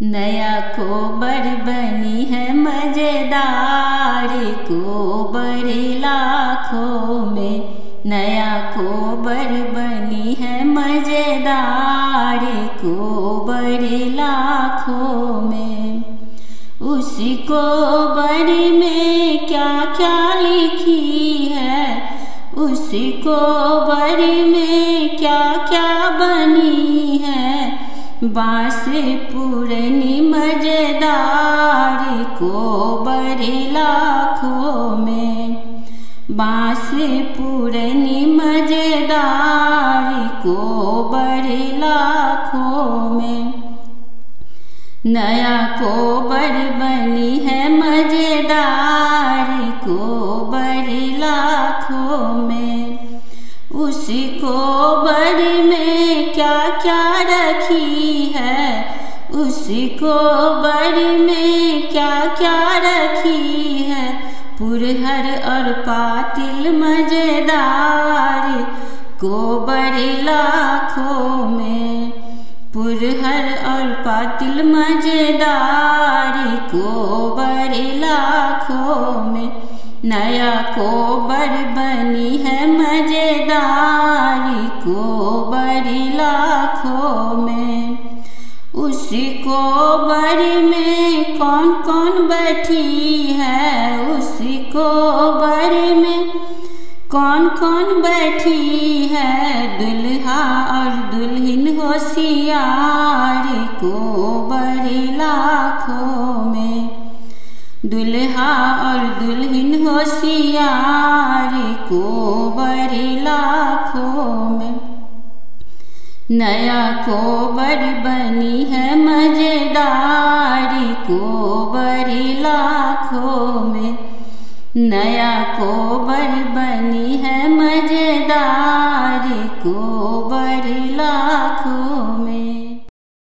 नया कोबर बनी है मजेदार कोबर लाखों में। नया कोबर बनी है मजेदार कोबर लाखों में। उस कोबर में क्या क्या लिखी है, उस कोबर में क्या क्या बनी है। बाँस पुरनी मजेदार कोबर लाखों में। बाँस पुरनी मजेदार कोबर लाखों में। नया कोबर बनी है मजेदार कोबर लाखों में। उस कोबर में क्या क्या रखी है, उस कोबर में क्या क्या रखी है। पुरहर और पातिल मजेदार कोबर लाखों में। पुरहर और पातिल मजेदार कोबर लाखों में। नया कोबर बनी है मजेदार कोबर लाखों में। उस कोबर में कौन कौन बैठी है, उस कोबर में कौन कौन बैठी है। दुल्हा और दुल्हन होशियार कोबर लाखों में। दुल्हा और दुल्हन होशियार कोबर लाखों में। नया कोबर बनी है मजेदार कोबर लाखों में। नया कोबर बनी है मजेदार कोबर